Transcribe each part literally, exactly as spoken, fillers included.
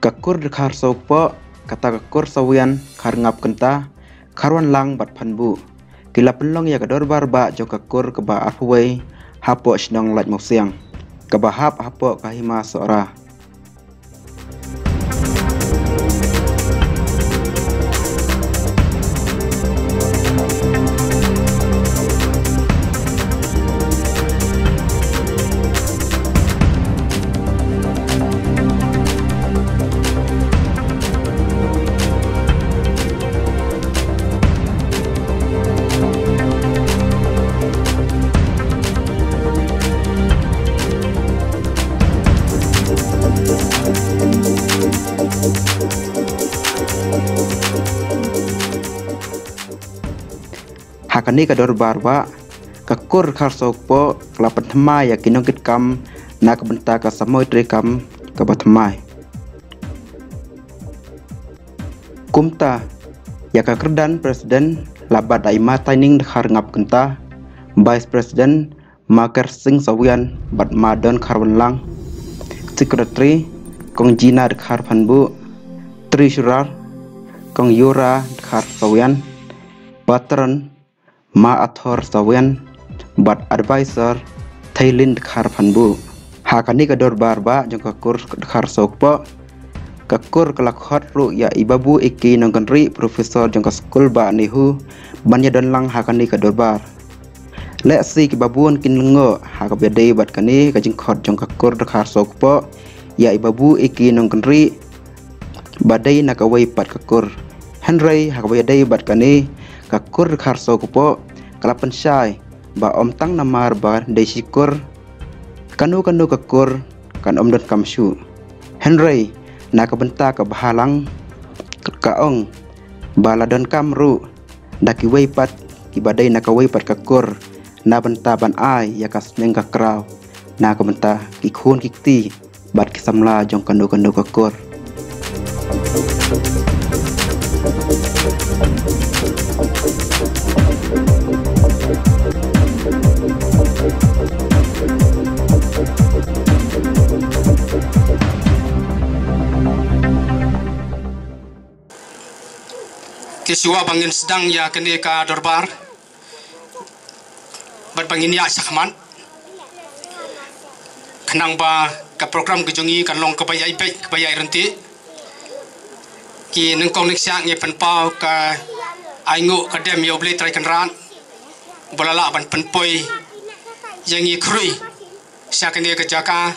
Ka kur Dkhar Sawkpoh, kata ka kur Sawian, Dkhar Ngap Kynta, Dkhar Wanlang bad Phanbuh ki la pynlong ïa ka dorbar bah jong ka kur kaba arphew wei hapoh shnong Lait Mawsiang, kaba hap hapoh ka hima Sohra. Ha kane ka dorbar bah, ka kur Dkhar Sawkpoh ka la pynthymmai ïa ki nongkitkam na ka bynta ka samoi treikam kaba thymmai. Kumta, ïa ka kyrdan President la bat da i Ma Taining Dkhar Ngap Kynta, Vice President Ma Kersing Sawian bad Ma Don Dkhar Wanlang, Secretary Kong Jina Dkhar Phanbuh, Treasurer Kong Yura Dkhar Sawian, Patron Ma Athor Sawian bad Advisor Thailin Dkhar Phanbuh. Ha kane ka dorbar bah jong ka kur Dkhar Sawkpoh, ka kur ka la khot ruh ïa i Babu Eki Nongkynrih, Professor jong ka skul bah NEHU, ban ïadon lang ha kane ka dorbar. Lehse kiba bun kin lyngngoh ha kaba ïadei bad kane ka jingkhot jong ka kur Dkhar Sawkpoh ïa i Babu Eki Nongkynrih ba dei na kawei pat ka kur. Hynrei ha kaba ïadei bad kane ka kur Dkhar Sawkpoh ka la pynshai ba ym tang namar ba dei shi kur, kano kano ka kur kan ym donkam shuh. Hynrei na ka bynta ka bhalang, ka ong ba la donkam ruh da kiwei pat kiba dei na kawei pat ka kur, na bynta ban ai ïa ka sneng ka kraw na ka bynta ki khun ki kti bad ki samla jong kano kano ka kur. Te shuwa ba ngin sdang ïa kane ka dorbar bad ba ngin ïaid shakhmat, khnang ba ka program ka jong ngi kan long kaba ïai beit, kaba ïai ryntih, ki nyngkong nyngshah ngi pynpaw ka ainguh ka dem ïa U Blei Trai Kynrad ba la lah ban pynpoi ïa ngi khrui sha kane ka jaka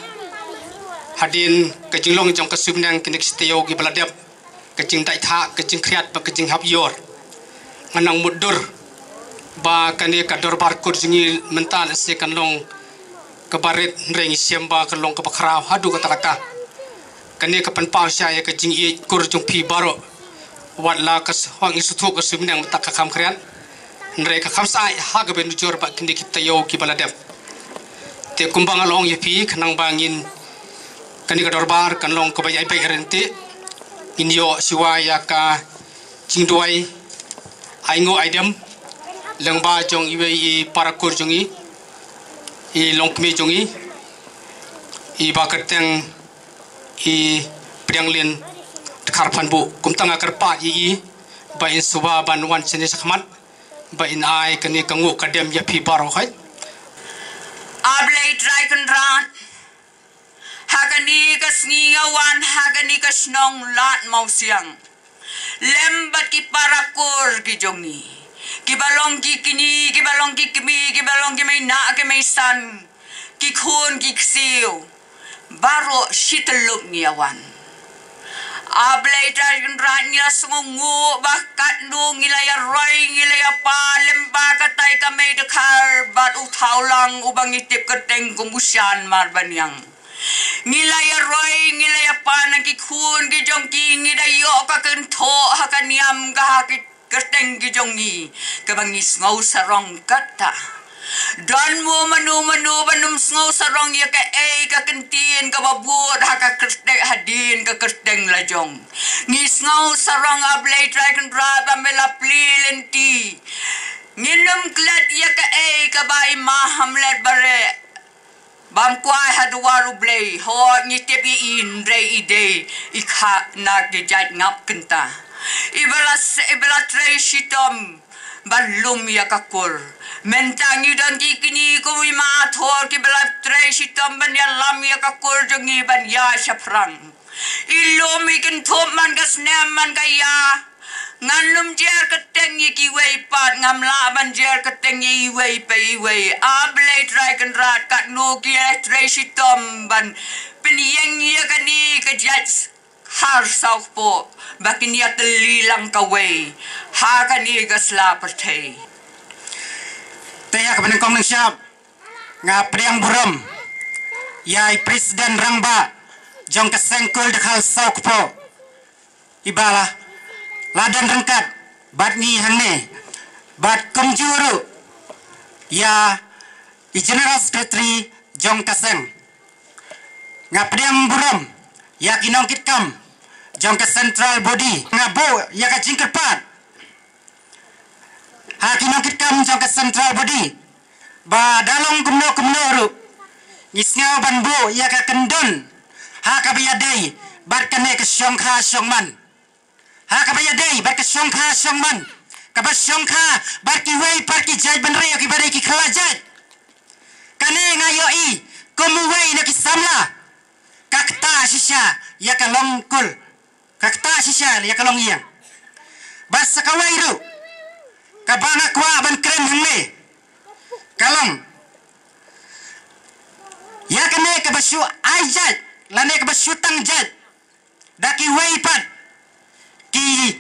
hadien ka jinglong jong ka sumneng kine ki shi taïew kiba la dep, ka jingdait thah, ka jingkhriat bad ka jinghap ïor. Nga nang mutdur ba kane ka dorbar kur jong ngi mynta lehse kan long kaba rit, hynrei ngi shem ba kan long kaba khraw haduh katta katta. Kane ka pynpaw sha ïa ka jingïeit kur jong phi baroh. Wat la ka s-, hok ngi sngewthuh ka sumneng mynta ka kham khriat, hynrei ka kham sah ha kaba nujor bad kine ki taïew kiba la dep. Te kumba nga la ong ïa phi, khnang ba ngin, kane ka dorbar kan long kaba ïai beit ryntih, ngin ïoh shuwa ïa ka jingduwai ainguh aidem lyngba jong iwei i para kur jong ngi, i longkmie jong ngi, i Bah Kyrteng, i Pdianglin Dkhar Phanbuh. Kumta nga kyrpad ïa i ba in shuwa ban wan shane shakhmat ba in ai kane ka nguh ka dem ïa phi baroh. Hai, A Blei Trai Kynrad, ha kane ka sngi nga wan ha kane ka shnong Lad Mawsiang lem bad ki para kur ki jong ngi, kiba long ki kñi, kiba long ki kmie, kiba long ki mei nah ki mei san, ki khun ki ksiew, baroh shi tyllup ngi ïa wan. A Blei Trai Kynrad, ngi la sngewnguh ba katno ngi la ïa roi, ngi la ïa pah lem bad katai ka mei dkhar bad u thawlang uba ngi tip kyrteng kum u Shan Marbaniang. Ngi la ïa roi, ngi la ïa pah na ki khun ki jong ki, ngi da ïoh ka kynthoh ha ka niam ka ha ki kyrteng ki jong ngi, kaba ngi sngew sarong katta. Don mo mano mano ban ym sngew sarong ïa kaei ka kyntien kaba bud ha ka kyrteng, hadien ka kyrteng la jong. Ngi sngew sarong, A Blei Trai Kynrad, ba me la plie lynti. Ngin ym klet ïa kaei kaba i Ma Hamlet Bareh Bam kwai ha duwar U Blei, hooid ngi tip ïa i, hynrei i dei i kha na ki jait ngap kynta. I ba la s-, i ba la trei shitom ban lum ïa ka kur. Mynta ngi don ki kñi kum i ma Athor ki ba la trei shitom ban ïalam ïa ka kur jong ngi ban ïaid shaphrang. I lum i kynthup man ka snem man ka ïa. Ngan lum jer kyrteng ïa kiwei pat, ngam lah ban jer kyrteng ïa iwei pa iwei. A Blei Trai Kynrad, katno ki la trei shitom ban pynïeng ïa kane ka jait khar sawkpoh ba kin ïatylli lang kawei ha kane ka sla pyrthei. Te ïa kaba nyngkong nyngshap nga pdiang burom ïa i President Rangbah jong ka Seng Kul Dkhar Sawkpoh, i ba la, la don ryngkat bad ngi hangne, bad kumjuh ruh ïa i General Secretary jong ka seng. Nga pdiang burom ïa ki nongkitkam jong ka Central Body. Nga buh ïa ka jingkyrpad ha ki nongkitkam jong ka Central Body ba da long kumno kumno ruh, ngi sngew ban buh ïa ka kyndon ha kaba ïadei bad kane ka shongkha shongman. Ha kaba ïadei bad ka shongkha shongman, kaba shongkha bad kiwei pat ki jait bynriew kiba dei ki khlajait. Kane nga ïohi kum uwei na ki samla, ka ktah shisha ïa ka long kul, ka ktah shisha ïa ka long ïing. Bad sa kawei ruh kaba nga kwah ban kren hangne ka long ïa kane kaba shu ai jait lane kaba shu tang jait da kiwei pat ki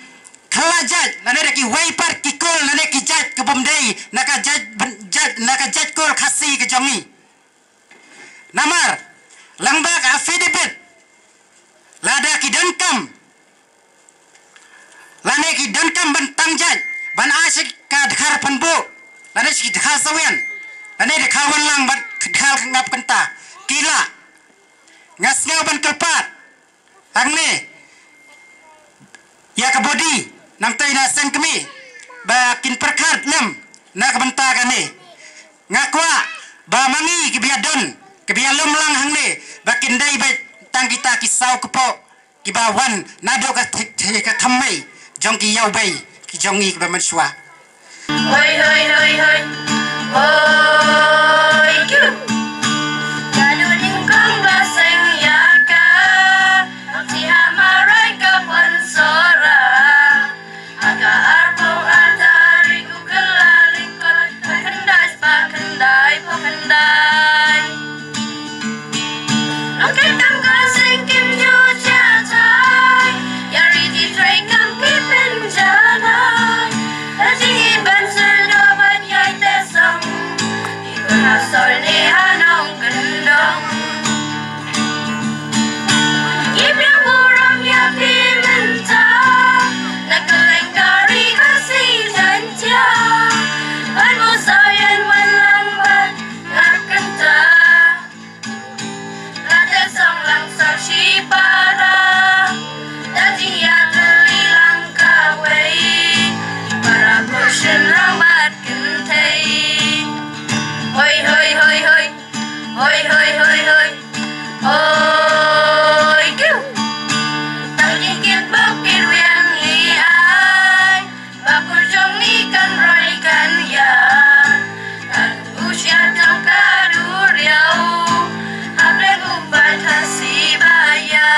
khlajait lane da kiwei pat ki kul lane ki jait ka bym dei na ka jait byn-, jait, na ka jait kul Khasi ka jong ngi. Namar lyngba ka affidavit, lada ki donkam lane ki donkam ban tang jait ban ai sha ka Dkhar Pynbuh lane sha ki Dkhar Sawian lane Dkhar Wanlang bad Dkhar Ngap Kynta, ki lah. Nga sngew ban kyrpad hangne ïa ka body nangta na seng kmie ba kin pyrkhat lem na ka bynta kane. Nga kwah ba ma ngi kiba ïadon, kiba ïalum lang hangne, ba kin dei beit tang kita ki saw kpoh kiba wan naduh ka thik, thik ka thymmei jong ki ïew bei ki jong ngi kiba mynshuwa. Hoi, hoi, hoi, hoi. Hoi, kiu. Ka dun nyngkong ba seng ïa ka. Nang ti ha marai ka pon sora. Ha ka arphew ar tarik u kylla lyngkot. Phew khyndai spah khyndai phew khyndai. Nongkit kam ka seng kim ju jatai. Ïa riti trei kam ki pynjanai. Lada jingim ban syrdoh ban ïai te song. Ki khun ha sor ne ha nongkyndong. Ki biang burom ïa phi mynta. Na kylleng ka ri Khasi Jaiñtia. Ban buh saw ïan wan lang bad Ngap Kynta. Lada song lang sor shipara, da jingïatylli lang kawei. Para pyrshah rong bad kynthei. Hoi, hoi, hoi, hoi. Hoi, hoi, hoi, hoi. Hoi, kiu. Tang jingkit bok kit wiang ngi ai. Ba kur jong ngi kan roi kan ïa. Kan u shia tang ka duriaw. Hap leh u pat ha si ba ïa.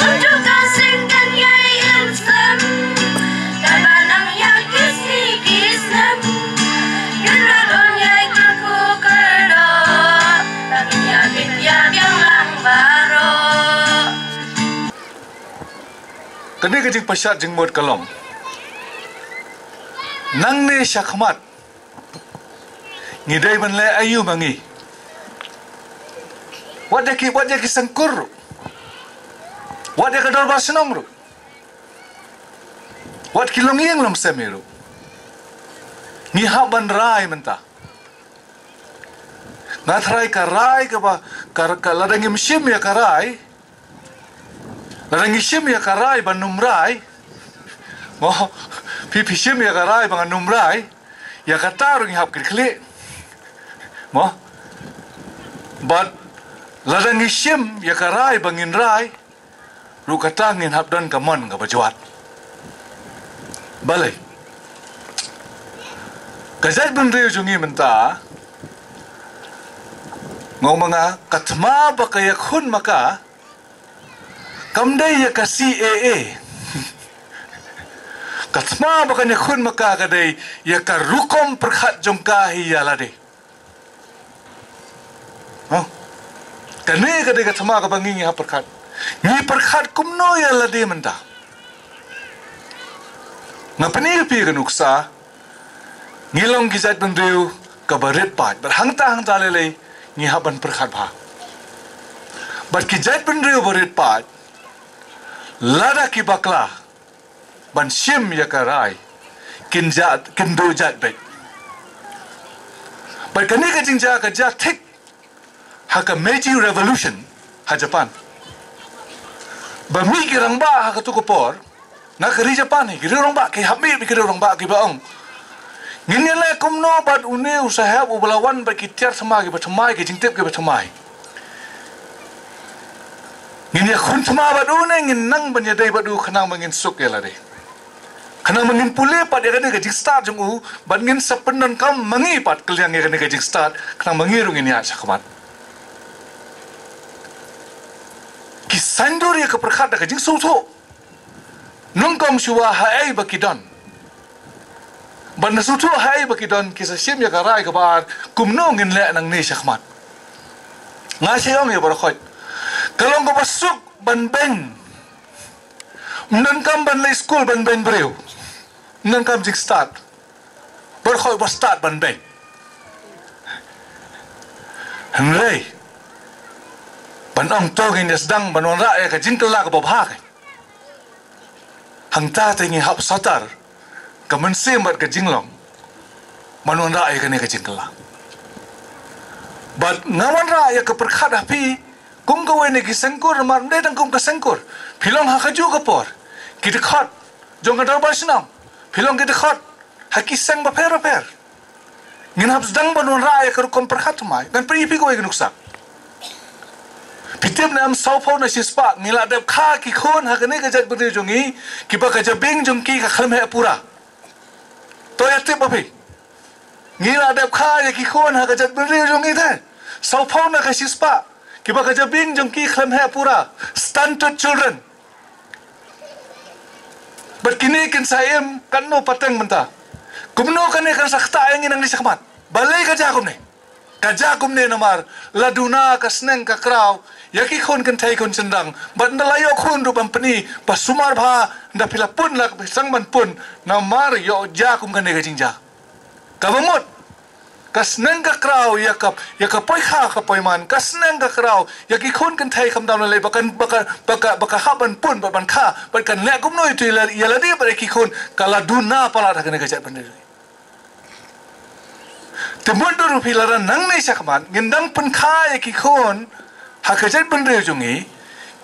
Untuk ka seng kan ïai im slem. Kan ba nang ïa ki sngi ki snem. Kan rah long ïai kyrkhu kyrdoh. Ba ngin ïa bit ïa biang lang baroh. Kane ka jingpynshitom jingmut ka long. Nangne shakhmat. Ngi dei ban leh aïu ma ngi. Wat ïa ki, wat ïa ki seng kur ruh. Wat ïa ka dorbar shnong ruh. Wat ki longïing longsem ruh. Ngi hap ban rai mynta. Nga tharai ka rai kaba, ka, ka lada ngim shim ïa ka rai. Lada ngi shim ïa ka rai ban ym rai. Mo, phi, phi shim ïa ka rai ban ym rai. Ïa kata ruh ngi hap kyrkhu. Mo? Bad lada ngi shim ïa ka rai ba ngin rai ruh, kata ngin hap don ka mon kaba jwat. Balei? Ka jaitbynriew jong ngi mynta, nga ong ma nga, ka thma ba ka ïakhun ma ka kam dei ïa ka C A A. Ka thma ba ka ïakhun ma ka ka dei ïa ka rukom pyrkhat jong ka hi ïa lade. Huh? Kane ka dei ka thma kaba ngi ngi hap pyrkhat. Ngi pyrkhat kumno ïa lade mynta? Nga pyni ïa phi ka nuksa. Ngi long ki jaitbynriew kaba rit paid. Bad hangta hangta lei lei ngi hap ban pyrkhat bha. Bad ki jaitbynriew ba rit paid, lada ki bakla ban shim ïa ka rai, kin jat, kin duh jait beit. Bad kane ka jingjia ka jia thik ha ka Meiji Revolution ha Japan. Ba mih ki rangbah ha katu ka por, na ka ri Japan hi, ki riew rangbah, ki hap mih bad ki riew rangbah kiba ong, ngin ïaleh kumno bad une u sahep uba la wan bad ki tiar thymmai kiba thymmai, ki jingtip kiba thymmai? Ngin ïakhun thma bad u ne ngin nang ban ïadei bad u khnang ba ngin suk ïa lade, khnang ba ngin pule pat ïa kane ka jingstad jong u, bad ngin sa pyndonkam ma ngi pat kylliang ïa kane ka jingstad, khnang ba ngi ruh ngin ïaid shakhmat. Ki saiñdur ïa ka pyrkhat da ka jingsngewthuh. Nyngkong shuwa haei ba ki don, bad na sngewthuh haei ba ki don, ki sa shim ïa ka rai kaba ar, kumno ngin leh nangne shakhmat. Nga shu ong ïa baroh khoit, ka long kaba suk ban beiñ. Ym donkam ban leit skul ban beiñ briew. Ym donkam jingstad. Baroh khoit ba stad ban beiñ. Hynrei ban ong to ngin ïa sdang ban wanrah ïa ka jingkylla kaba bha kein. Hangta te ngi hap sotar ka mynsiem bad ka jinglong ban wanrah ïa kane ka jingkylla. Bad nga wanrah ïa ka pyrkhat ha phi kum kawei na ki sengkur, namar ym dei tang kum ka sengkur. Phi long ha kajuh ka por ki dkhot jong ka dorbar shnong, phi long ki dkhot ha ki seng bapher bapher. Ngin hap sdang ban wanrah ïa ka rukom pyrkhat thymmai. Ngan pyni ïa phi kawei ka nuksa. Phi tip ne em, sawphew ne shispah ngi la dep kha ki khun ha kane ka jaitbynriew jong ngi kiba ka jabieng jong ki ka khlem heh pura. To ïa tip ba phi, ngi la dep kha ïa ki khun ha ka jaitbynriew jong ngi te sawphew ne ka shispah kiba ka jabieng jong ki khlem heh pura. Stunted children. Bad kine kin sa im katno pateng mynta. Kumno kane kan sa ktah ïa ngi nangne shakhmat? Balei ka jia kumne? Ka jia kumne namar la duna ka sneng ka kraw ïa ki khun kynthei khun shynrang. Bad ynda la ïoh khun ruh ban pyni ba sumar bha, ynda phi la pun la phi sdang ban pun, namar ïoh jia kum kane ka jingjia. Kaba mut ka sneng ka kraw ïa ka, ïa ka poi kha ka poi man, ka sneng ka kraw ïa ki khun kynthei khamtam lei lei ba kan, ba ka, ba ka, ba ka hap ban pun, ba ban kha, ba kan leh kumno ïa tu ïa la, ïa lade bad ïa ki khun, ka la duna palat ha kane ka jaitbynriew. Te mut dur phi, lada nangne shakhmat ngin dang pynkha ïa ki khun ha ka jaitbynriew jong ngi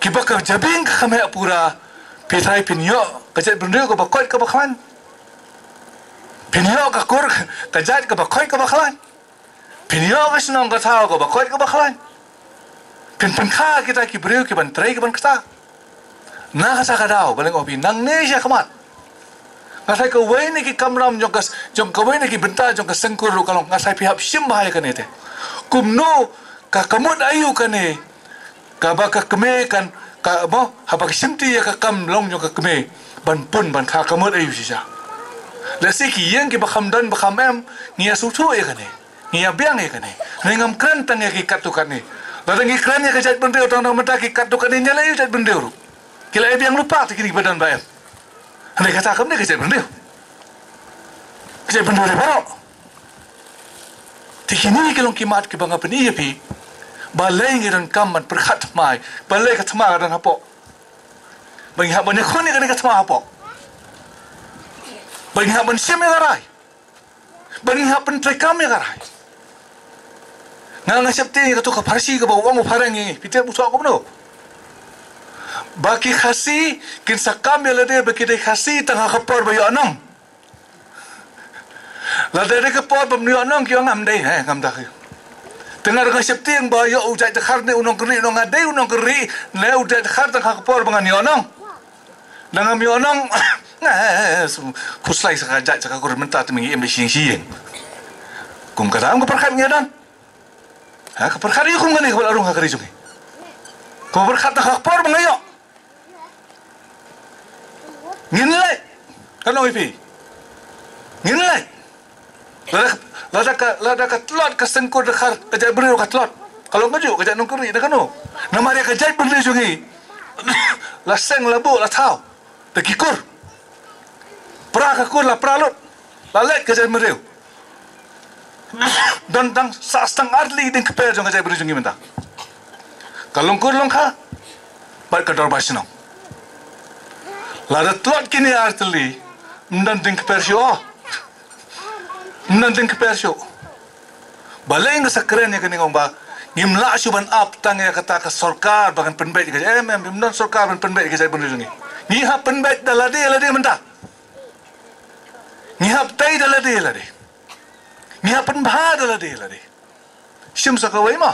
kiba ka jabieng ka khlem heh pura, phi tharai phin ïoh ka jaitbynriew kaba koit kaba khlaiñ? Phin ïoh ka kur ka jait kaba koit kaba khlaiñ? Phin ïoh ka shnong ka thaw kaba koit kaba khlaiñ? Phin pynkha kita ki briew ki ban trei ki ban ktah? Na kata ka daw, ba leng ong phi nangne shakhmat. Nga tharai kawei na ki kamram jong ka, jong kawei na ki bynta jong ka sengkur ruh ka long, nga tharai phi hap shim bha ïa kane te. Kumno ka, ka mut aïu kane kaba ka kmie kan, ka mo, haba ka shimti ïa ka kam long jong ka kmie ban pun ban kha, ka mut aïu shisha? Lehse ki ïing kiba kham don ba kham em, ngi ïa sngewthuh ïa kane, ngi ïa biang ïa kane. Hynrei ngam kren tang ïa ki katto katne. Lada ngi kren ïa ka jaitbynriew tang na ka bynta ki katto katne, ngi ïa leh aïu jaitbynriew ruh? Ki la ïa biang lypa te kine kiba don ba em. Hynrei kata kam dei ka jaitbynriew. Ka jaitbynriew dei baroh. Te kine ki long ki mat kiba nga pyni ïa phi. Balei ngi donkam ban pyrkhat thymmai? Balei ka thma ka don hapoh? Ba ngi hap ban ïakhun ïa kane ka thma hapoh. Ba ngi hap ban shim ïa ka rai. Ba ngi hap ban treikam ïa ka rai. Nga, nga sheptieng ïa kato ka pharshi kaba u ong u phareng ïa ngi, phi tip u thoh kumno? Ba ki Khasi kin sa kam ïa lade ba ki dei Khasi tang ha ka por ba ïoh nong. Lada dei ka por bym ïoh nong ki ong ngam dei, eh, ngam da ki. Te nga dang sheptieng ba ïoh u jait dkhar ne u nongkynrih, u nong nga dei u nongkynrih ne u jait dkhar tang ha ka por ba ngan ïoh nong. Dang ngam ïoh nong. Nga khuslai sa ka jait sa ka kur mynta te mynta ngi im da shing shing. Kum kata kum ka pyrkhat ngi don. Ha ka pyrkhat ïa kum kane ka ba la rung ha ka ri jong ngi. Ka pyrkhat tang ha ka por ba nga ïoh. Ngin leh. Ka long ïa phi. Ngin leh. Lada, lada ka, lada ka tlot ka seng kur dkhar ka jaitbynriew ka tlot. Ka long kajuh ka jait nongkynrih na kano. Namar ïa ka jaitbynriew jong ngi. La seng la buh la thaw. Da ki kur. Pra ka kur la pra lut. La leit ka jaitbynriew. Don tang sa stang ar tylli ding kper jong ka jaitbynriew jong ngi mynta. Ka long kur long kha. Bad ka dorbar shnong. Lada tlot kine ar tylli. Ym don ding kper shuh. Ym don ding kper shuh. Balei nga sa kren ïa kane nga ong ba ngim lah shuh ban ap tang ïa kata ka sorkar ba kan pynbeit ïa ka jait, em, em, ym don sorkar ban pynbeit ïa ka jaitbynriew jong ngi. Ngi hap pynbeit da lade lade mynta. Ngi hap tei da lade lade. Ngi hap pynbha da lade lade. Shim sa kawei mo.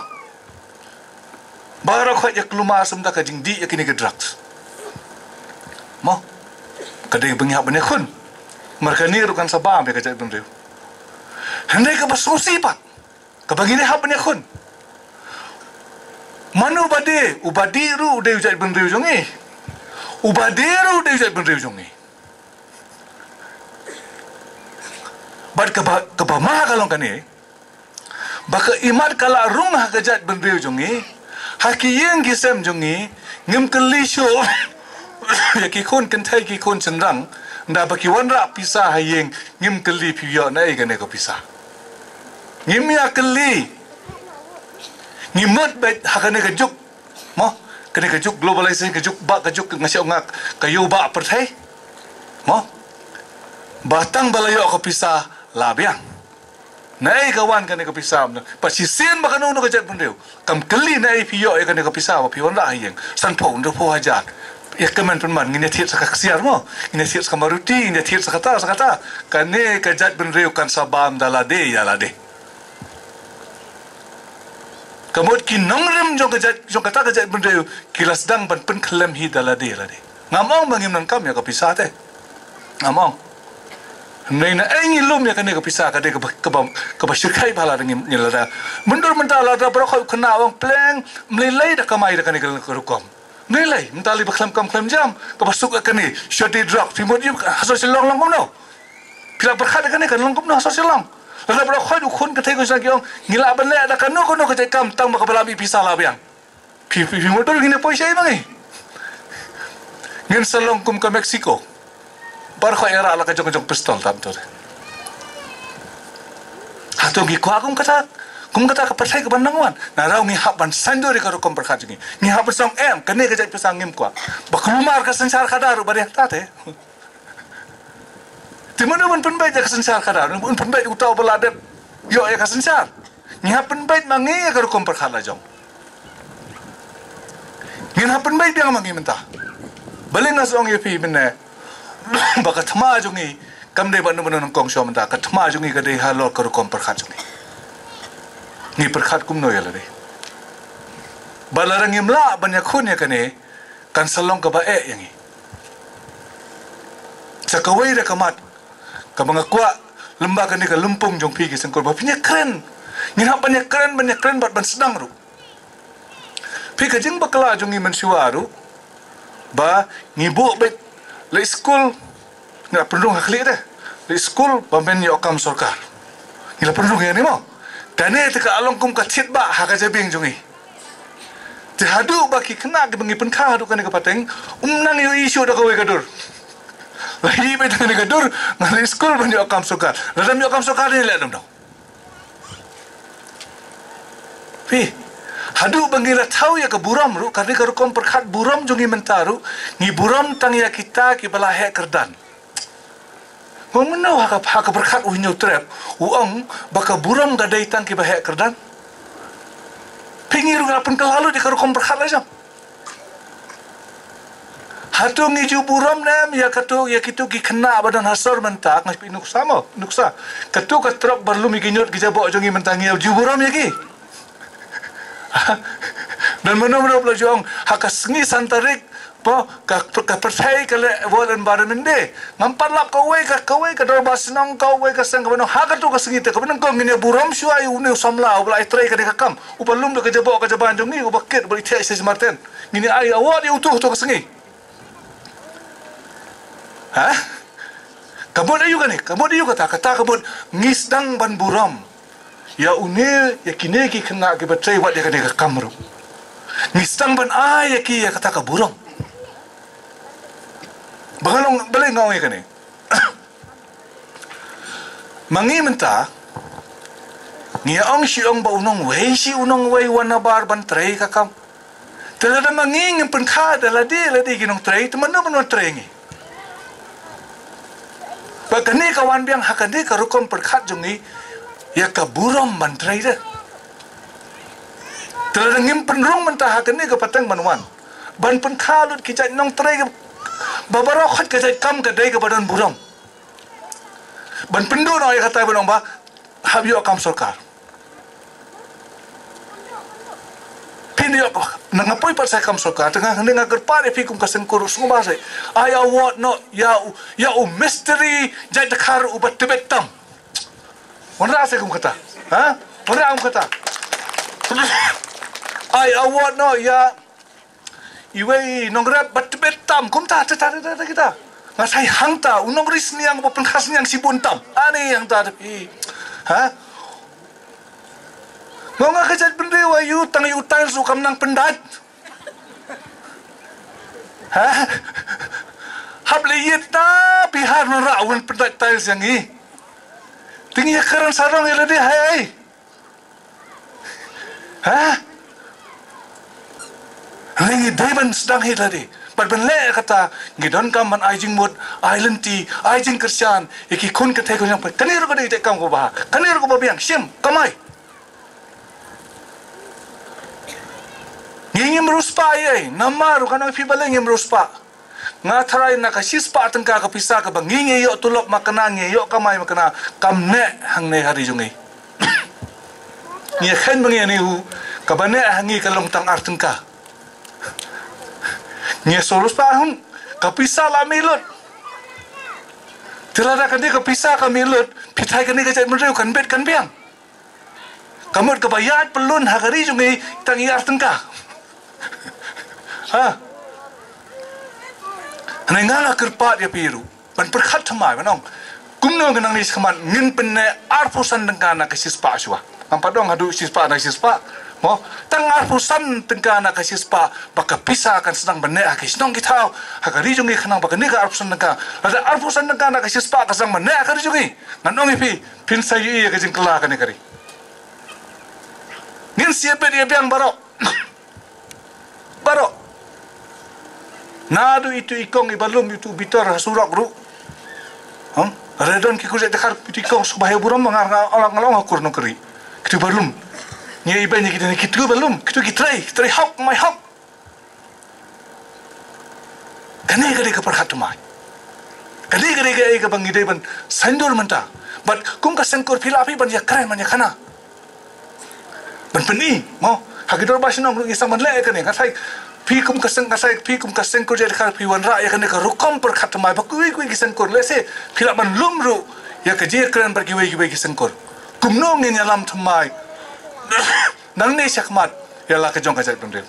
Baroh khoit ïa kulmar sa mynta ka jingdih ïa kine ki drugs. Mo. Ka dei ba ngi hap ban ïakhun. Namar kane ruh kan sa bam ïa ka jaitbynriew. Hynrei kaba sngewsih pat. Kaba ngi hap ban ïakhun. Mano uba dei, uba dei ruh u dei u jaitbynriew jong ngi. Uba dei ruh u dei u jaitbynriew jong ngi. Bad kaba, kaba ma ka long kane. Ba ka imat ka la rung ha ka jaitbynriew jong ngi. Ha ki ïing ki sem jong ngi. Ngim kylli shuh. Ïa ki khun kynthei ki khun shynrang. Nda ba ki wanrah pisa ha ïing. Ngim kylli phi ïoh naei kane ka pisa. Ngim ïa kylli. Ngi mut beit ha kane ka juk. Mo, kane ka juk globalization, ka juk ba, ka juk nga shu nga, ka ïew ba pyrthei. Mo. Ba tang ba la ïoh ka pisa la biang. Naei ka wan kane ka pisa, ba shisien ba kano kano ka jaitbynriew. Kam kylli naei phi ïoh ïa kane ka pisa ba phi wanrah ha ïing. Sanphew, hynriewphew hajar. Ïa kmen pynban ngin ïa thied sa ka ksiar mo. Ngin ïa thied sa ka Maruti, ngin ïa thied sa kata, sa kata. Kane ka jaitbynriew kan sa bam da lade ïa lade. Ka mut ki nongrim jong ka jait, jong kata ka jaitbynriew, ki la sdang ban pynkhlem hi da lade lade. Ngam ong ba ngim nang kam ïa ka pisa te. Ngam ong. Hynrei naei ngi lum ïa kane ka pisa ka dei kaba, kaba, kaba shyrkhei ba la dang ngim, ngi la da. Myndur mynta la da baroh khoit u khynnah u ong pleng, ym lei lei da kamai da kane ka rukom. Ym lei lei, mynta lei ba khlem kam khlem jam, kaba suk ïa kane, shot ïa drug, phi mut ïa ha sor Shillong long kumno. Phi la pyrkhat ïa kane kan long kumno ha sor Shillong. Lada baroh khoit u khun kynthei khun shynrang ki ong, ngi lah ban leh da kano kano ka jait kam tang ba kaba la mih pisa la biang. Phi, phi, phi mutdur ngin ïa poi shaei ma ngi. Ngin sa long kum ka Mexico. Baroh khoit ïarap la ka jong ka jong pistol tam tu. Hato ngi kwah kum kata, kum kata ka pyrthei kaban nang wan. Naraw ngi hap ban saiñdur ïa ka rukom pyrkhat jong ngi. Ngi hap ban sa ong em, kane ka jait pisa ngim kwah. Ba kulmar ka synshar khadar ruh ba dei hangta te. Te mano ban pynbeit ïa ka synshar khadar, ban pynbeit uta uba la dep ïoh ïa ka synshar. Ngi hap pynbeit ma ngi ïa ka rukom pyrkhat la jong. Ngin hap pynbeit biang ma ngi mynta. Balei nga sa ong ïa phi mynne ba ka thma jong ngi kam dei ba nang ban nyngkong shuwa mynta, ka thma jong ngi ka dei halor ka rukom pyrkhat jong ngi. Ngi pyrkhat kumno ïa lade. Ba lada ngim lah ban ïakhun ïa kane, kan sa long kaba eh ïa ngi. Sa kawei de ka mat kaba nga kwah lem bad kane ka lympung jong phi ki seng kur ba phin ïakren. Ngin hap ban ïakren, ban ïakren bad ban sdang ruh. Phi, ka jingbakla jong ngi mynshuwa ruh ba ngi buh beit leit skul. Ngi la pynrung ha khlieh de. Leit skul ba men ïoh kam sorkar. Ngi la pynrung ïa kane mo. Kane te ka long kum ka thied ba ha ka jabieng jong ngi. Te haduh ba ki khynnah kiba ngi pynkha haduh kane ka pateng, um nang ïohi shuh da kawei ka dur. La hi beit da kane ka dur, nga leit skul ban ïoh kam sorkar. Lada ym ïoh kam sorkar ne leh dam dam. Phi, haduh ba ngi la thaw ïa ka burom ruh, kane ka rukom pyrkhat burom jong ngi mynta ruh, ngi burom tang ïa kita kiba la heh kyrdan. Nga ong mynno ha ka, ha ka pyrkhat u Hynñiewtrep u ong ba ka burom ka dei tang kiba heh kyrdan. Phi, ngi ruh ngi la pynkylla lut ïa ka rukom pyrkhat la jong. Hato ngi ju burom ne em ïa kato, ïa kito ki khynnah ba don ha sor mynta, nga phi nuksa mo, nuksa. Kato ka trok ba lum ïa ki ñiut ki jaboh jong ngi mynta ngi ju burom ïa ki. Don mano mano ba la ju ong ha ka sngi san tarik, ba ka, ka pyrthei ka leh World Environment Day. Ngam pat lap kawei ka, kawei ka dorbar shnong, kawei ka seng kaba nyngkong ha kato ka sngi te, kaba nyngkong ngin ïa burom shuwa ïa une u samla uba la ïatrei kane ka kam, uba lum da ka jaboh ka jaban jong ngi, uba kit, uba ïa thiah sha Martin. Ngin ïa ai award ïa uto ha kato ka sngi. Ha? Ka mut aïu kane, ka mut aïu kata, kata ka mut ngi sdang ban burom ïa une, ïa kine ki khynnah kiba trei wat ïa kane ka kam ruh. Ngi sdang ban ai ïa ki ïa kata ka burom. Ba nga long, balei nga ong ïa kane? Ma ngi mynta ngi ong shi ong ba u nongwei shi u nongwei wan nabar ban trei ka kam. Te lada ma ngi ngim pynkha da lade lade ki nongtrei, te mano ban wan trei ngi? Ba kane ka wan biang ha kane ka rukom pyrkhat jong ngi ïa ka burom ban trei de. Te lada ngim pynrung mynta ha kane ka pateng ban wan ban pynkha lut ki jait nongtrei, ba baroh khoit ka jait kam ka dei kaba don burom. Ban pynduh noh ïa kata ban ong ba hap ïoh kam sorkar. Phin ïoh, na nga poi pat sa kam sorkar, te nga, nga kyrpad ïa phi kum ka seng kur sngewbha sa ai award noh ïa u, ïa u mistri jait dkhar uba tbit tam. Wanrah sa kum kata. Ha? Wanrah kum kata. Ai award noh ïa iwei nongrep ba tbit tam kumta, ta, ta, ta, ta, kita. Nga sa ïa hangta u nongri sniang ba pynkha sniang shibun tam. Ani hangta te phi. Ha? Nga ong ka jait bynriew aïu tang ïa u tiles u kam nang pyndait. Ha? Hap leh ïa ta Bihar, wanrah u wan pyndait tiles ïa ngi. Te ngi ïa kren sarong ïa lade hai ai. Ha? Hynrei ngi dei ban sdang hi lade. Bad ban leh kata ngi donkam ban ai jingmut, ai lynti, ai jingkyrshan ïa ki khun kynthei khun ïong. Kane ruh ka dei ka kam kaba bha. Kane ruh kaba biang, shim, kamai. Ngi ngim riewspah ei ei, namar ruh ka nang phi balei ngim riewspah. Nga tharai na ka shispah tyngka ka pisa kaba ngi ngi ïoh tulop ma kane, ngi ïoh kamai ma kane, kam neh hangne ha ri jong ngi. Ngi ïa kheiñ ba ngi ïa ngi u kaba neh ha ngi ka long tang ar tyngka. Ngi ïa shu riewspah hum ka pisa la mih lut. Te lada ka dei ka pisa ka mih lut, phi thai kane ka jaitbynriew kan bit kan biang. Ka mut kaba ïaid pyllun ha ka ri jong ngi tang ïa ar tyngka. Ha. Hynrei nga nga kyrpad ïa phi ruh ban pyrkhat thymmai ban ong kumno ngan nangne shakhmat ngin pynneh arphew san tyngka na ka shispah shuwa. Ngam pat ong haduh shispah na ka shispah. Mo, tang arphew san tyngka na ka shispah ba ka pisa kan sdang ban neh ha ki shnong ki thaw ha ka ri jong ngi khnang ba kane ka arphew san tyngka. Lada arphew san tyngka na ka shispah ka sdang ban neh ha ka ri jong ngi, ngan ong ïa phi, phin sa ïohi ïa ka jingkylla kane ka ri. Ngin sa ïa bit ïa biang baroh. Baroh. Naduh itu i kong iba lum itu bitar ha surok ruh. Hum? Re don ki kur jait dkhar itu i kong sngewbha ïa burom nga nga nga long ha kur nongkri. Kitu ba lum. Ngi iba ngi kita kitu ba lum. Kitu ki trei, ki trei hok mai hok. Kane ka dei ka pyrkhat thymmai. Kane ka dei ka, ka ba ngi dei ban saiñdur mynta. Bad kum ka seng kur phi lah phi ban ïa kren ban ïa khana. Ban pyni, mo. Ha ki dorbar shnong ruh ngi sdang ban leh ïa kane. Nga tharai phi kum ka seng, nga tharai phi kum ka seng kur jait dkhar phi wanrah ïa kane ka rukom pyrkhat thymmai ba kiwei kiwei ki seng kur. Lehse phi lah ban lum ruh ïa ka jingkren bad kiwei kiwei ki seng kur. Kumno ngin ïalam thymmai. Nangne shakhmat ïa la ka jong ka jaitbynriew.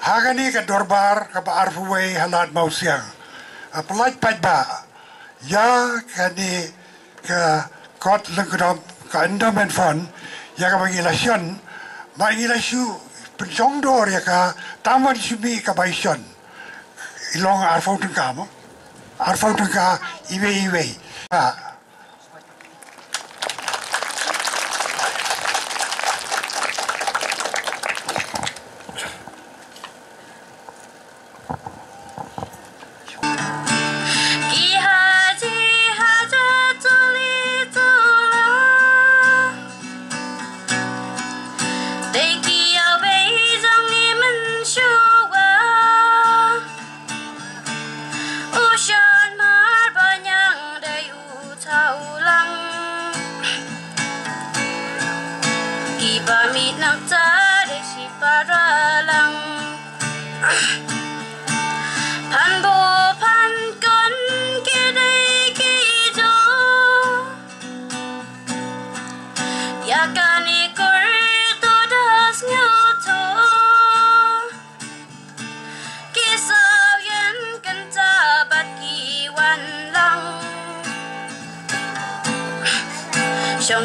Ha kane ka dorbar kaba arphew wei ha Lad Mawsiang, a pyllait paidbah ïa kane ka kot lyngkdom ka endowment fund ïa kaba ngi la shon, ma ngi la shu pynshong dor ïa ka tang ban shu mih kaba i shon. I long arphew tyngka mo, arphew tyngka iwei iwei. Ha.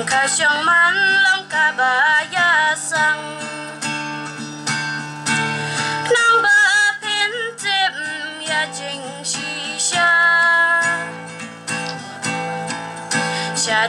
Ka shong man long kaba ïasang. Nang ba phin tip ïa jingshisha. Sha